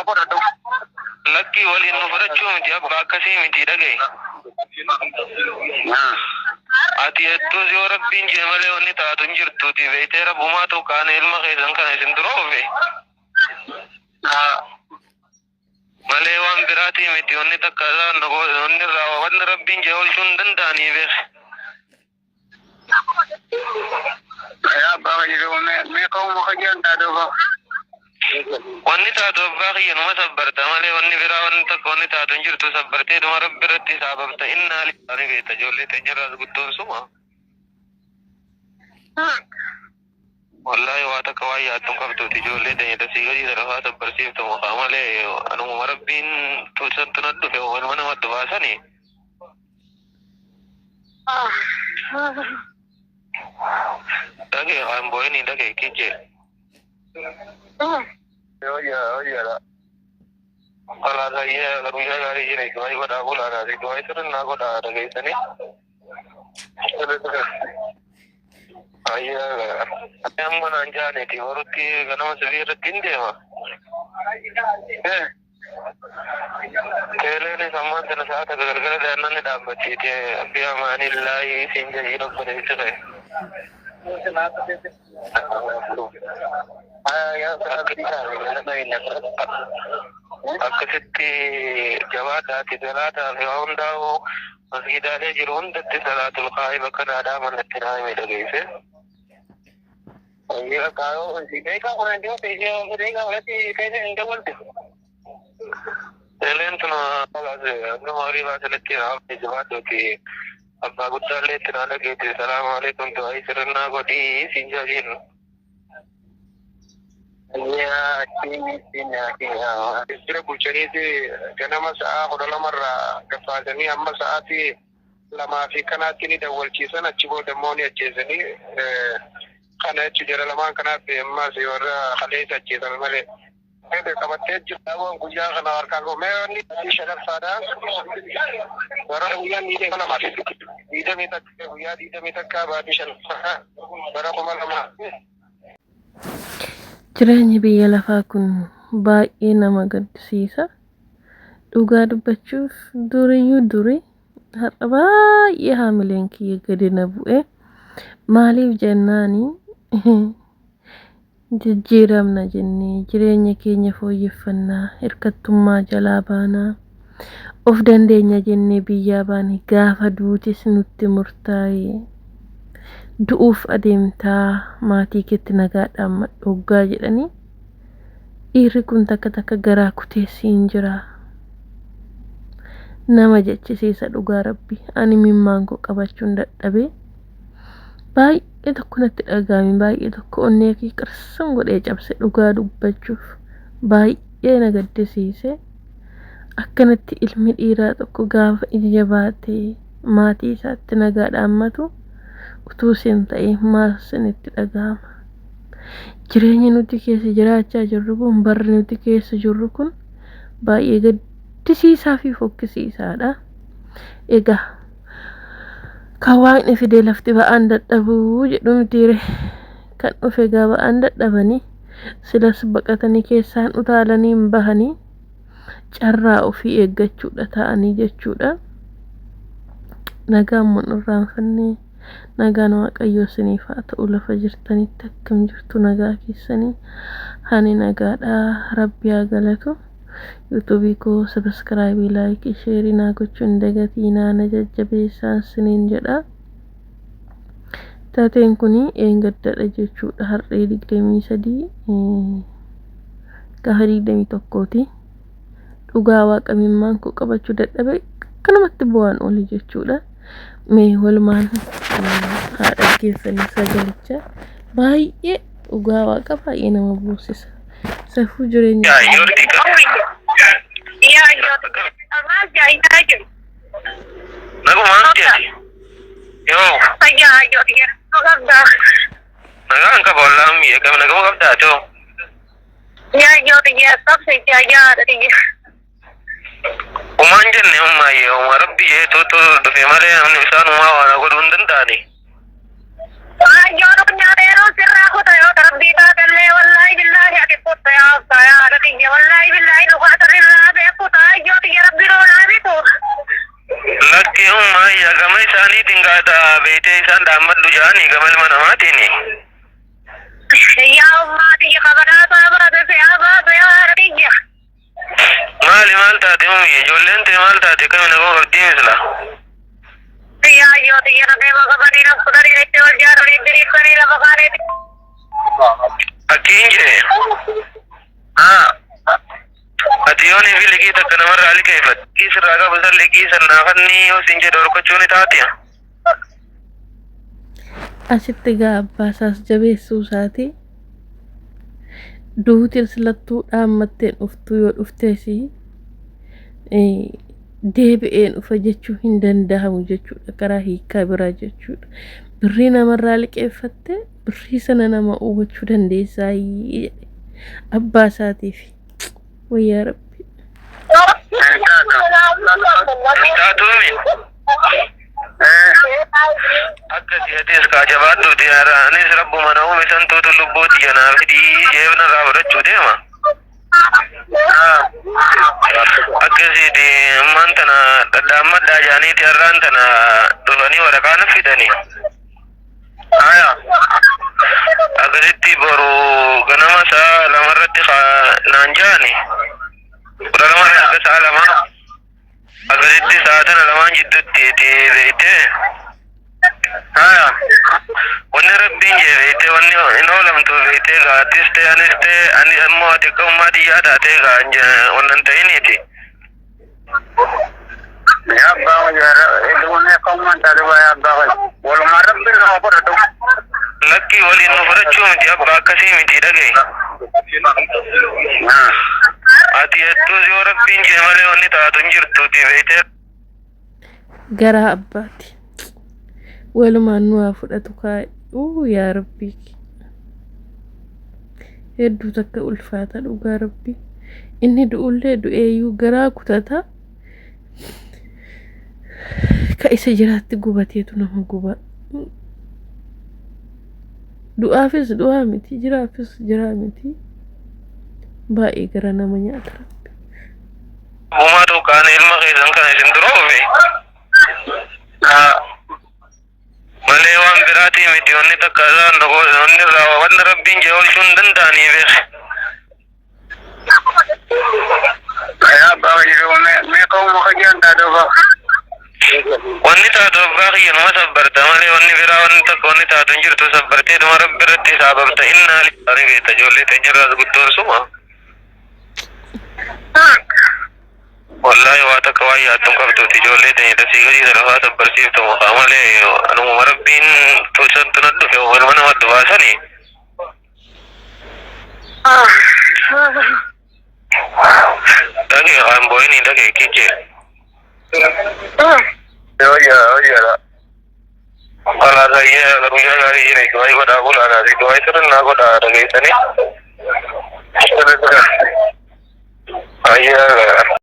Godhadhu. Lakkii waliin nu fudhachuu miti abbaa akkasii miti dhagaye. Ati jettuus yoo rabbiin jee malee wanni taatu hin jirtuuti beeytee rabbumaatu kaane ilma keessan kana isin dura oofe. Malee waan biraatii miti wanni takka isaan wanni irraa wanni rabbiin jee oolchuu hin danda'anii beek. Yaa abbaa fayyaduu mee ka'uma kayyaan taatoo ba'a. Wanni taatu abbaa kiyya numa sabbarta malee wanni biraa wanni takka wanni taatu hin jirtu sabbartee dhuma rabbi irratti saababta innaa ni beekta ijoollee teenyarraas guddoon suma. Wallaahi waa takka waan yaaddu hin qabduuti ijoollee teenya tasii gadi tarafaa sabbarsiiftu mukaa malee anuma rabbiin tolchantu na dhufe ilma namatti baasanii. Dhagee waan boo'inii dhagee kijjee. Hojii Kalaas ayyee guyyaa gaarii jira du'aa godhaa bulaadhaa du'aa sirrinnaa godhaa dhageessanii. Ayyee amma naan jaaneeti horutti ganama sibii irratti hin deema. Teeleenis ammaan tana sa'a takka galgala daannaan ni dhaabbachiite fi amaanillaahi siin jedhii obboleessi kee. Akkasitti jabaadhaati salaataa fi waa hundaa'u masgidaalee jiru hundatti salaatul qaa'ib akka dhaadhaa manatti naa hime dhageesse. Teeleen tun amma horii baasanitti jabaadhuuti abbaa guddaallee itti naa dhageesse salaamu alaikum du'aa sirrinnaa godhii siin jaajiin. Jira bulchaniiti ganama sa'a 12rraa gabbaasanii amma sa'aatii 2 fi kanaatti ni dawwalchiisan achi booda immoo ni ajjeesanii kana jechuun jara lamaan kanaaf ammas warra kaleessa ajjeesame malee. Qabattee jirta guyyaa kana harkaan goomee wanni shanaffaadha. Bara guyyaan 21 guyyaa 21 baatii shanaffaa bara 2000. Jireenyi biyya lafaa kun baay'ee nama gaddisiisa. Dhugaa dubbachuuf duriyyuu duri har'a baay'ee haamileen kiyya gadi na bu'e. Maaliif jennaani jijjiiramna jennee jireenya keenya fooyyeffannaa hirkattummaa jalaa baanaa of dandeenya jennee biyyaa baane gaafa duutis nutti murtaa'e du'uuf adeemtaa maatii keetti nagaadhaan madhoggaa jedhanii dhiirri kun takka takka garaa kuteessiin jira. Nama jechisiisa dhugaa rabbi ani mimmaan koo qabachuun dadhabee baay'ee tokko natti dhaga'ame baay'ee tokko onnee kee qarsan godhee cabse dhugaa dubbachuuf baay'ee na gaddisiise. Akkanatti ilmi dhiiraa tokko gaafa ija jabaatee maatii isaatti nagaa dhaammatu utuu isin ta'ee maal isinitti dhaga'ama? Jireenyi nuti keessa jiraachaa jirru kun barri nuti keessa jirru kun baay'ee gaddisiisaa fi fokkisiisaadha. Egaa kan waaqni fidee lafti ba'aan dadhabuu jedhu mitiire kan dhufe egaa ba'aan dadhabanii silas baqatanii keessaan utaalanii hin bahanii carraa ofii eeggachuudha ta'anii jechuudha. Nagaan mun irraanfannee nagaan waaqayyoo isiniif haa ta'u lafa jirtanitti akkam jirtu nagaa keessanii ani nagaadha rabbi haa galatu. Yuutuubii koo sabiskiraayibii laayikii sheerii naa gochuu hin dagatiinaa na jajjabeessaan isiniin jedha. Taateen kun eengaddadha jechuudha har'ee 23 gaafa 21ti. Dhugaa waaqa mimmaan koo qabachuu dadhabe akkanumatti bu'aan oole jechuudha. Mee walumaan haa dhaggeeffannu sagalicha baay'ee dhugaa waaqa baay'ee nama boonsisa. Safuu jireenya. Nagumaan jeeti. Yoo. Nagaan qaba wallaan biyya kam naguma qabdaa too. Umaan jenne ummaayyee uma rabbi jeetuutu dhufe malee namni isaan umaa waan godhuu hin danda'ani. dhaammadhu jaanii gama ilma namaatiini. Yaa ummaa tiyya kabanaasaa baate si'aa baate yaa haadha tiyya. Maali maal taate ummi ijoolleen tee maal taate kami nagoo qabdii misla. Yaa yoo tiyya na deema qabanii na fudhanii itti wal jaaranii diriirsanii lafa kaanii. Akkiin jee. Ati yoonii fi liqii takka namarraa liqeeffatte. Liqii sirraa qabu san liqii san naafannii yoo siin jedhe horkachuu ni taati. Asitti gaa abbaa isaas jabeessuu isaati. Duutiin silattuu dhaammatteen dhuftuu yoo dhuftees deebi'een dhufa jechuu hin danda'amu jechuudha. Karaa hiikaa biraa jechuudha. Birrii namarraa liqeeffatte birrii sana nama uwwachuu dandeessaa jedhe abbaa isaatiif. Wayyaa Rabbi. Hin taatuumi. Akka si'atis kaa jabaadhuuti anis rabbuma na uume santuutu lubbuu tiyya naa fidii jeefna irraa fudhachuu deema. Akkasiiti ammaan tana dhadhaammadhaa jaaniiti har'aan tana dhufanii waraqaa na fidanii. Akkasitti boru ganama sa'a lamarratti naan jaani. 12 irraa hanga sa'a lamaa. Akkasitti sa'a tana lamaan jidduutti itti beektee. Wanni rabbiin jee beektee wanni hin oolamtu beektee gaa atis ta'e anis ta'e ani ammoo ati akka ummaa xiyyaa taatee gaa wannan ta'iniiti. Yaa abbaa hedduun akka ummaan taate waa yaa abbaa kana. Walumaa rabbiin nama fudhatu. Lakkii waliin nu fudhachuu miti abbaa akkasii miti dhaga'i. Ati hedduus yoo rabbiin jee malee wanni taatu hin jirtuuti beektee. Garaa abbaati. Walumaan nu haa fudhatu kaa. Uu yaa Rabbii. Hedduu takka ulfaata dhugaa Rabbii. Inni du'ullee du'eeyyuu garaa kutata. Ka isa jiraatti gubateetu nama guba. Du'aafis du'aa miti, jiraafis jiraa miti. Baay'ee gara nama nyaata Rabbi. Uumaatu kaane ilma keessan kana isin dura oofe. Malee waan biraatii miti wanni takka isaan wanni irraa wanni rabbiin jee oolchuu hin danda'anii beek. Yaa abbaa meeqa uuma kajaan taate abbaa. Wanni taatu abbaa kiyya numa sabbarta malee wanni biraa wanni takka wanni taatu hin jirtu sabbartee dhuma rabbi irratti saababta innaa ni beekta ijoollee teenyarraas guddoon suma. Wallaahi waa takka waan yaaddu hin qabduuti ijoollee teenya tasii gadii sana faa sabbarsiiftu mukaa malee anuma rabbiin tolchantu na dhufe ilma nama dhufaasanii. Dhagee kaan boo'inii dhagee kijjee. Hojjaadha. Kalaas ayyee guyyaa gaarii jira du'aa godhaa bulaadhaa du'aa sirrinnaa godhaa dhageessanii. Ayyee.